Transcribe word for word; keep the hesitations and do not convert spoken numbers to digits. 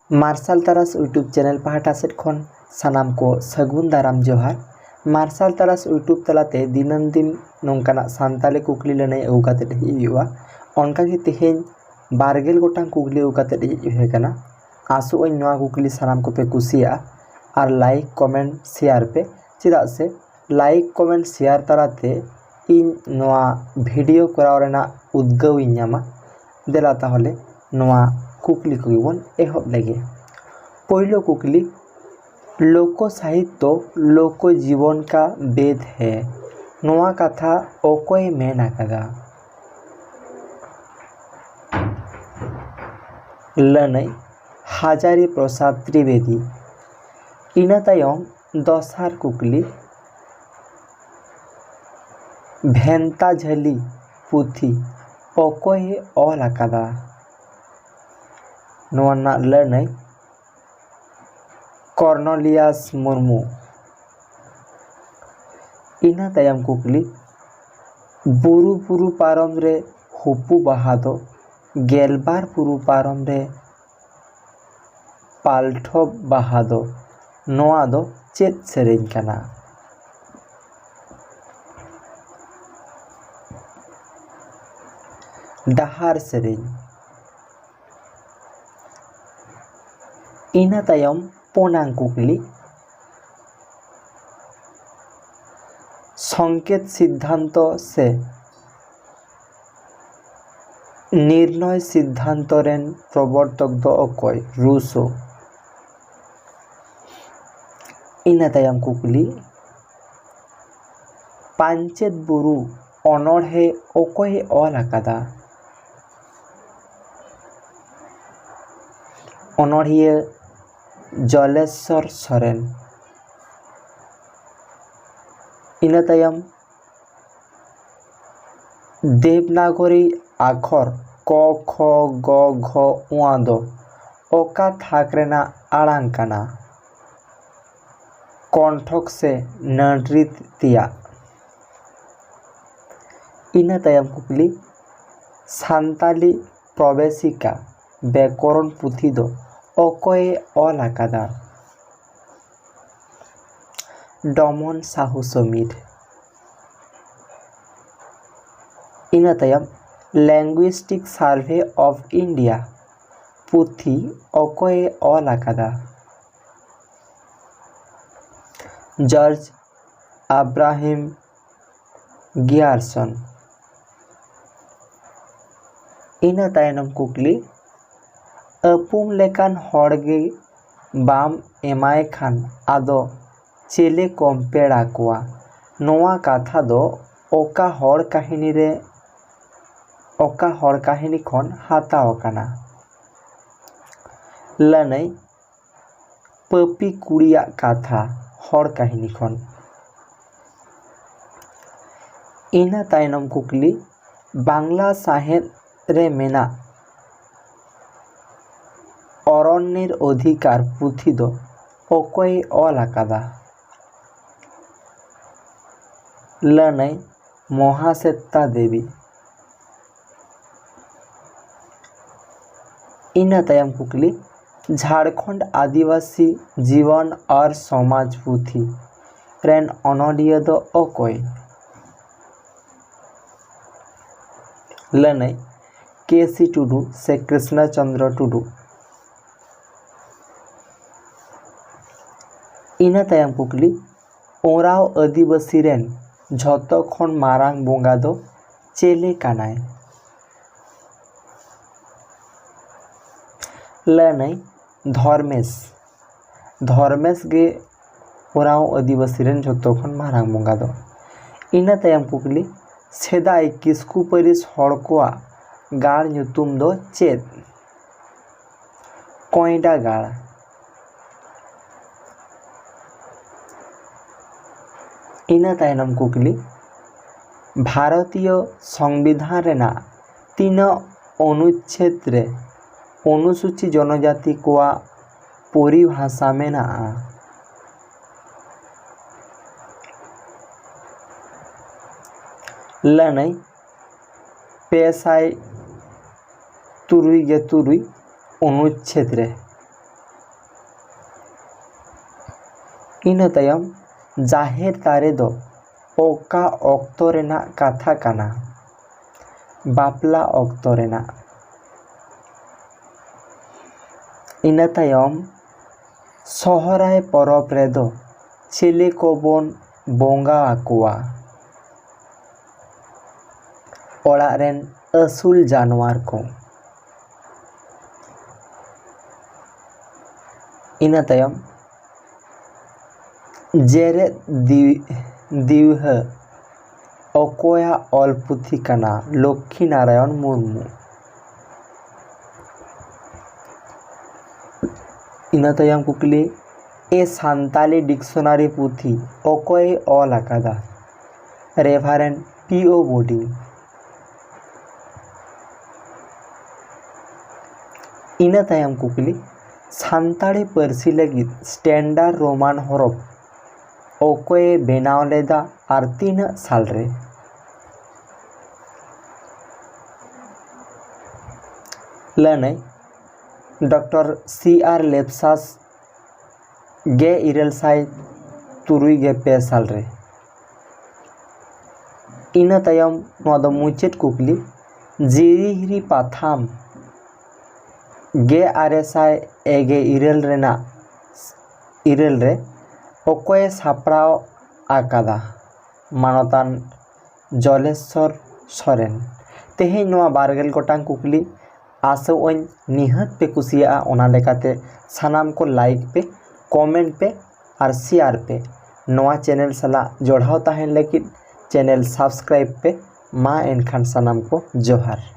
ᱢᱟᱨᱥᱟᱞ ᱛᱟᱨᱟᱥ YouTube channel ᱯᱟᱦᱴᱟ ᱥᱮᱫ ᱠᱷᱚᱱ ᱥᱟᱱᱟᱢ ᱠᱚ ᱥᱟᱹᱜᱩᱱ ᱫᱟᱨᱟᱢ ᱡᱚᱦᱟᱨ᱾ ᱢᱟᱨᱥᱟᱞ ᱛᱟᱨᱟᱥ YouTube ᱛᱟᱞᱟᱛᱮ ᱫᱤᱱᱟᱹᱢ ᱫᱤᱱ ᱱᱚᱝᱠᱟᱱᱟᱜ ᱥᱟᱱᱛᱟᱲᱤ ᱠᱩᱠᱞᱤ ᱞᱟᱹᱱᱟᱹᱭ ᱟᱹᱜᱩ ᱠᱟᱛᱮᱫ ᱦᱮᱡ ᱦᱩᱭᱩᱜᱼᱟ᱾ ᱚᱱᱠᱟᱜᱮ ᱛᱮᱦᱮᱧ ᱵᱟᱨᱜᱮᱞ ᱜᱚᱴᱟᱝ ᱠᱩᱠᱞᱤ ᱟᱹᱜᱩ ᱠᱟᱛᱮᱫ ᱦᱮᱡ ᱦᱩᱭ ᱟᱠᱟᱱᱟ᱾ ᱟᱥᱚᱜ ᱟᱹᱧ ᱱᱚᱣᱟ ᱠᱩᱠᱞᱤ ᱥᱟᱱᱟᱢ ᱠᱚᱯᱮ ᱠᱩᱥᱤᱭᱟᱜᱼᱟ ᱟᱨ like, comment, share ᱯᱮ, ᱪᱮᱫᱟᱜ ᱥᱮ like, comment, share ᱛᱟᱞᱟᱛᱮ ᱤᱧ ᱱᱚᱣᱟ video ᱠᱚᱨᱟᱣ ᱨᱮᱱᱟᱜ ᱩᱫᱽᱜᱟᱹᱣ ᱤᱧ ᱧᱟᱢᱟ᱾ ᱫᱮᱞᱟ ᱛᱟᱦᱚᱞᱮ ᱱᱚᱣᱟ ᱠᱩᱠᱞᱤ ᱠᱚᱜᱮ ᱵᱚᱱ ᱮᱦᱚᱵ ᱞᱮᱜᱮ᱾ ᱯᱳᱭᱞᱳ ᱠᱩᱠᱞᱤ, ᱞᱳᱠᱚ ᱥᱟᱦᱤᱛᱛᱚ ᱞᱳᱠᱚ ᱡᱤᱵᱚᱱ ᱠᱟ ᱵᱮᱫ ᱦᱮ, ᱱᱚᱣᱟ ᱠᱟᱛᱷᱟ ᱚᱠᱚᱭᱮ ᱢᱮᱱ ᱟᱠᱟᱫᱟ? ᱞᱟᱹᱱᱟᱹᱭ, ᱦᱟᱡᱟᱨᱤ ᱯᱨᱚᱥᱟᱫᱽ ᱛᱨᱤᱵᱮᱫᱤ᱾ ᱤᱱᱟᱹ ᱛᱟᱭᱚᱢ ᱫᱚᱥᱟᱨ ᱠᱩᱠᱞᱤ, ᱵᱷᱮᱱᱛᱟ ᱡᱷᱟᱹᱞᱤ ᱯᱩᱛᱷᱤ ᱚᱠᱚᱭᱮ ᱚᱞ ᱟᱠᱟᱫᱟ? ᱱᱚᱣᱟ ᱨᱮᱱᱟᱜ ᱞᱟᱹᱱᱟᱹᱭ, ᱠᱚᱨᱱᱚᱞᱤᱭᱟᱥ ᱢᱩᱨᱢᱩ᱾ ᱤᱱᱟᱹ ᱛᱟᱭᱚᱢ ᱠᱩᱠᱞᱤ, ᱵᱩᱨᱩ ᱵᱩᱨᱩ ᱯᱟᱨᱚᱢ ᱨᱮ ᱦᱩᱯᱩ ᱵᱟᱦᱟ ᱫᱚ, ᱜᱮᱞᱵᱟᱨ ᱵᱩᱨᱩ ᱯᱟᱨᱚᱢ ᱨᱮ ᱯᱟᱞᱴᱷᱚ ᱵᱟᱦᱟ ᱫᱚ, ᱱᱚᱣᱟ ᱫᱚ ᱪᱮᱫ ᱥᱮᱨᱮᱧ ᱠᱟᱱᱟ? ᱰᱟᱦᱟᱨ ᱥᱮᱨᱮᱧ᱾ ᱤᱱᱟᱹ ᱛᱟᱭᱚᱢ ᱯᱩᱱᱟᱝ ᱠᱩᱠᱞᱤ, ᱥᱚᱝᱠᱮᱛ ᱥᱤᱫᱽᱫᱷᱟᱱᱛᱚ ᱥᱮ ᱱᱤᱨᱱᱚᱭ ᱥᱤᱫᱽᱫᱷᱟᱱᱛᱚ ᱨᱮᱱ ᱯᱨᱚᱵᱚᱨᱛᱚᱠ ᱫᱚ ᱚᱠᱚᱭ? ᱨᱩᱥᱳ᱾ ᱤᱱᱟᱹ ᱛᱟᱭᱚᱢ ᱠᱩᱠᱞᱤ, ᱯᱟᱧᱪᱮᱛ ᱵᱩᱨᱩ ᱚᱱᱚᱬᱦᱮ ᱚᱠᱚᱭᱮ ᱚᱞ ᱟᱠᱟᱫᱟ? ᱚᱱᱚᱬᱦᱤᱭᱟᱹ ᱡᱚᱞᱮᱥᱥᱚᱨ ᱥᱚᱨᱮᱱ᱾ ᱤᱱᱟᱹ ᱛᱟᱭᱚᱢ ᱫᱮᱵᱽᱱᱟᱜᱚᱨᱤ ᱟᱠᱷᱚᱨ ᱠᱚ, ᱠᱷᱚ, ᱜᱚ, ᱜᱷᱚ, ᱩᱣᱟ ᱫᱚ ᱚᱠᱟ ᱛᱷᱟᱠ ᱨᱮᱱᱟᱜ ᱟᱲᱟᱝ ᱠᱟᱱᱟ? ᱠᱚᱱᱴᱷᱚᱠ ᱥᱮ ᱱᱟᱹᱰᱨᱤ ᱛᱮᱭᱟᱜ? ᱤᱱᱟᱹ ᱛᱟᱭᱚᱢ ᱠᱩᱠᱞᱤ, ᱥᱟᱱᱛᱟᱞᱤ ᱯᱨᱚᱵᱮᱥᱤᱠᱟ ᱵᱮᱠᱚᱨᱚᱱ ᱯᱩᱛᱷᱤ ᱫᱚ ᱚᱠᱚᱭᱮ ᱚᱞ ᱟᱠᱟᱫᱟ? ᱰᱚᱢᱚᱱ ᱥᱟᱦᱩ ᱥᱚᱢᱤᱨ᱾ ᱤᱱᱟᱹ ᱛᱟᱭᱚᱢ Linguistic Survey of India ᱯᱩᱛᱷᱤ ᱚᱠᱚᱭᱮ ᱚᱞ ᱟᱠᱟᱫᱟ? George Abraham Grierson. ᱤᱱᱟᱹ ᱛᱟᱭᱱᱚᱢ ᱠᱩᱠᱞᱤ, ᱟᱹᱯᱩᱢ ᱞᱮᱠᱟᱱ ᱦᱚᱲ ᱜᱮ ᱵᱟᱢ ᱮᱢᱟᱭ ᱠᱷᱟᱱ ᱟᱫᱚ ᱪᱮᱞᱮ ᱠᱚᱢ ᱯᱮᱲᱟ ᱠᱚᱣᱟ? ᱱᱚᱣᱟ ᱠᱟᱛᱷᱟ ᱫᱚ ᱚᱠᱟ ᱦᱚᱲ ᱠᱟᱹᱦᱱᱤ ᱨᱮ, ᱚᱠᱟ ᱦᱚᱲ ᱠᱟᱹᱦᱱᱤ ᱠᱷᱚᱱ ᱦᱟᱛᱟᱣ ᱟᱠᱟᱱᱟ? ᱞᱟᱹᱱᱟᱹᱭ ᱯᱟᱹᱯᱤ ᱠᱩᱲᱤᱭᱟᱜ ᱠᱟᱛᱷᱟ ᱦᱚᱲ ᱠᱟᱹᱦᱱᱤ ᱠᱷᱚᱱ᱾ ᱤᱱᱟᱹ ᱛᱟᱭᱱᱚᱢ ᱠᱩᱠᱞᱤ, ᱵᱟᱝᱞᱟ ᱥᱟᱶᱦᱮᱫ ᱨᱮ ᱢᱮᱱᱟᱜ ᱚᱨᱚᱱᱱᱮᱨ ᱚᱫᱷᱤᱠᱟᱨ ᱯᱩᱛᱷᱤ ᱫᱚ ᱚᱠᱚᱭᱮ ᱚᱞ ᱟᱠᱟᱫᱟ? ᱞᱟᱹᱱᱟᱹᱭ ᱢᱚᱦᱟᱥᱮᱛᱟ ᱫᱮᱵᱤ᱾ ᱤᱱᱟᱹ ᱛᱟᱭᱚᱢ ᱠᱩᱠᱞᱤ, ᱡᱷᱟᱲᱠᱷᱚᱸᱰ ᱟᱹᱫᱤᱵᱟᱹᱥᱤ ᱡᱤᱭᱚᱱ ᱟᱨ ᱥᱚᱢᱟᱡᱽ ᱯᱩᱛᱷᱤ ᱨᱮᱱ ᱚᱱᱚᱞᱤᱭᱟᱹ ᱫᱚ ᱚᱠᱚᱭ? ᱞᱟᱹᱱᱟᱹᱭ ᱠᱮ ᱥᱤ ᱴᱩᱰᱩ ᱥᱮ ᱠᱨᱤᱥᱱᱟ ᱪᱚᱸᱫᱽᱨᱚ ᱴᱩᱰᱩ᱾ ᱤᱱᱟᱹ ᱛᱟᱭᱚᱢ ᱠᱩᱠᱞᱤ, ᱳᱨᱟᱸᱣ ᱟᱹᱫᱤᱵᱟᱹᱥᱤ ᱨᱮᱱ ᱡᱷᱚᱛᱚ ᱠᱷᱚᱱ ᱢᱟᱨᱟᱝ ᱵᱚᱸᱜᱟ ᱫᱚ ᱪᱮᱞᱮ ᱠᱟᱱᱟᱭ? ᱞᱟᱹᱱᱟᱹᱭ ᱫᱷᱚᱨᱢᱮᱥ᱾ ᱫᱷᱚᱨᱢᱮᱥ ᱜᱮ ᱳᱨᱟᱸᱣ ᱟᱹᱫᱤᱵᱟᱹᱥᱤ ᱨᱮᱱ ᱡᱷᱚᱛᱚ ᱠᱷᱚᱱ ᱢᱟᱨᱟᱝ ᱵᱚᱸᱜᱟ ᱫᱚ᱾ ᱤᱱᱟᱹ ᱛᱟᱭᱚᱢ ᱠᱩᱠᱞᱤ, ᱥᱮᱫᱟᱭ ᱠᱤᱥᱠᱩ ᱯᱟᱹᱨᱤᱥ ᱦᱚᱲ ᱠᱚᱣᱟᱜ ᱜᱟᱲ ᱧᱩᱛᱩᱢ ᱫᱚ ᱪᱮᱫ? ᱠᱚᱸᱭᱰᱟ ᱜᱟᱲ᱾ ᱤᱱᱟᱹ ᱛᱟᱭᱱᱚᱢ ᱠᱩᱠᱞᱤ, ᱵᱷᱟᱨᱚᱛᱤᱭᱚ ᱥᱚᱝᱵᱤᱫᱷᱟᱱ ᱨᱮᱱᱟᱜ ᱛᱤᱱᱟᱹᱜ ᱚᱱᱩᱪᱪᱷᱮᱫ ᱨᱮ ᱚᱱᱩᱥᱩᱪᱤ ᱡᱚᱱᱚᱡᱟᱛᱤ ᱠᱚᱣᱟᱜ ᱯᱚᱨᱤᱵᱷᱟᱥᱟ ᱢᱮᱱᱟᱜᱼᱟ? ᱞᱟᱹᱱᱟᱹᱭ ᱯᱮ ᱥᱟᱭ ᱛᱩᱨᱩᱭ ᱜᱮ ᱛᱩᱨᱩᱭ ᱚᱱᱩᱪᱪᱷᱮᱫ ᱨᱮ᱾ ᱤᱱᱟᱹ ᱛᱟᱭᱚᱢ ᱡᱟᱦᱮᱨ ᱫᱟᱨᱮ ᱫᱚ ᱚᱠᱟ ᱚᱠᱛᱚ ᱨᱮᱱᱟᱜ ᱠᱟᱛᱷᱟ ᱠᱟᱱᱟ? ᱵᱟᱯᱞᱟ ᱚᱠᱛᱚ ᱨᱮᱱᱟᱜ᱾ ᱤᱱᱟᱹ ᱛᱟᱭᱚᱢ ᱥᱚᱦᱨᱟᱭ ᱯᱚᱨᱚᱵᱽ ᱨᱮᱫᱚ ᱪᱤᱞᱤ ᱠᱚᱵᱚᱱ ᱵᱚᱸᱜᱟ ᱟᱠᱚᱣᱟ? ᱚᱲᱟᱜ ᱨᱮᱱ ᱟᱹᱥᱩᱞ ᱡᱟᱱᱣᱟᱨ ᱠᱚ᱾ ᱤᱱᱟᱹ ᱛᱟᱭᱚᱢ ᱡᱮᱨᱮᱫ ᱫᱤ-, ᱫᱤᱣᱦᱟᱹ ᱚᱠᱚᱭᱟᱜ ᱚᱞ ᱯᱩᱛᱷᱤ ᱠᱟᱱᱟ? ᱞᱚᱠᱠᱷᱤ ᱱᱟᱨᱟᱭᱚᱱ ᱢᱩᱨᱢᱩ᱾ ᱤᱱᱟᱹ ᱛᱟᱭᱚᱢ ᱠᱩᱠᱞᱤ, ᱮ ᱥᱟᱱᱛᱟᱞᱤ ᱰᱤᱠᱥᱚᱱᱟᱨᱤ ᱯᱩᱛᱷᱤ ᱚᱠᱚᱭᱮ ᱚᱞ ᱟᱠᱟᱫᱟ? ᱨᱮᱵᱷᱟᱨᱮᱱᱰ ᱯᱤ ᱳ ᱵᱳᱰᱤᱝ᱾ ᱤᱱᱟᱹ ᱛᱟᱭᱚᱢ ᱠᱩᱠᱞᱤ, ᱥᱟᱱᱛᱟᱲᱤ ᱯᱟᱹᱨᱥᱤ ᱞᱟᱹᱜᱤᱫ ᱥᱴᱮᱱᱰᱟᱨᱰ ᱨᱳᱢᱟᱱ ᱦᱚᱨᱚᱯ ᱚᱠᱚᱭᱮ ᱵᱮᱱᱟᱣ ᱞᱮᱫᱟ ᱟᱨ ᱛᱤᱱᱟᱹᱜ ᱥᱟᱞᱨᱮ? ᱞᱟᱹᱱᱟᱹᱭ, ᱰᱚᱠᱴᱚᱨ ᱥᱤ ᱟᱨ ᱞᱮᱯᱥᱟᱥ ᱜᱮᱞ ᱤᱨᱟᱹᱞ ᱥᱟᱭ ᱛᱩᱨᱩᱭ ᱜᱮᱞ ᱯᱮ ᱥᱟᱞ ᱨᱮ᱾ ᱤᱱᱟᱹ ᱛᱟᱭᱚᱢ ᱱᱚᱣᱟ ᱫᱚ ᱢᱩᱪᱟᱹᱫ ᱠᱩᱠᱞᱤ, ᱡᱤᱨᱤ ᱦᱤᱨᱤ ᱯᱟᱛᱷᱟᱢ ᱜᱮᱞ ᱟᱨᱮ ᱥᱟᱭ ᱮᱜᱮ ᱤᱨᱟᱹᱞ ᱨᱮᱱᱟᱜ, ᱤᱨᱟᱹᱞ ᱨᱮ ᱚᱠᱚᱭᱮ ᱥᱟᱯᱲᱟᱣ ᱟᱠᱟᱫᱟ? ᱢᱟᱱᱚᱛᱟᱱ ᱡᱚᱞᱮᱥᱥᱚᱨ ᱥᱚᱨᱮᱱ᱾ ᱛᱮᱦᱮᱧ ᱱᱚᱣᱟ ᱵᱟᱨ ᱜᱮᱞ ᱜᱚᱴᱟᱝ ᱠᱩᱠᱞᱤ, ᱟᱥᱚᱜ ᱟᱹᱧ ᱱᱤᱦᱟᱹᱛ ᱯᱮ ᱠᱩᱥᱤᱭᱟᱜᱼᱟ, ᱚᱱᱟ ᱞᱮᱠᱟᱛᱮ ᱥᱟᱱᱟᱢ ᱠᱚ ᱞᱟᱭᱤᱠ ᱯᱮ, ᱠᱚᱢᱮᱱᱴ ᱯᱮ ᱟᱨ ᱥᱮᱭᱟᱨ ᱯᱮ᱾ ᱱᱚᱣᱟ ᱪᱮᱱᱮᱞ ᱥᱟᱞᱟᱜ ᱡᱚᱲᱟᱣ ᱛᱟᱦᱮᱱ ᱞᱟᱹᱜᱤᱫ ᱪᱮᱱᱮᱞ ᱥᱟᱵᱥᱠᱨᱟᱭᱤᱵ ᱯᱮ᱾ ᱢᱟ ᱮᱱᱠᱷᱟᱱ ᱥᱟᱱᱟᱢ ᱠᱚ ᱡᱚᱦᱟᱨ᱾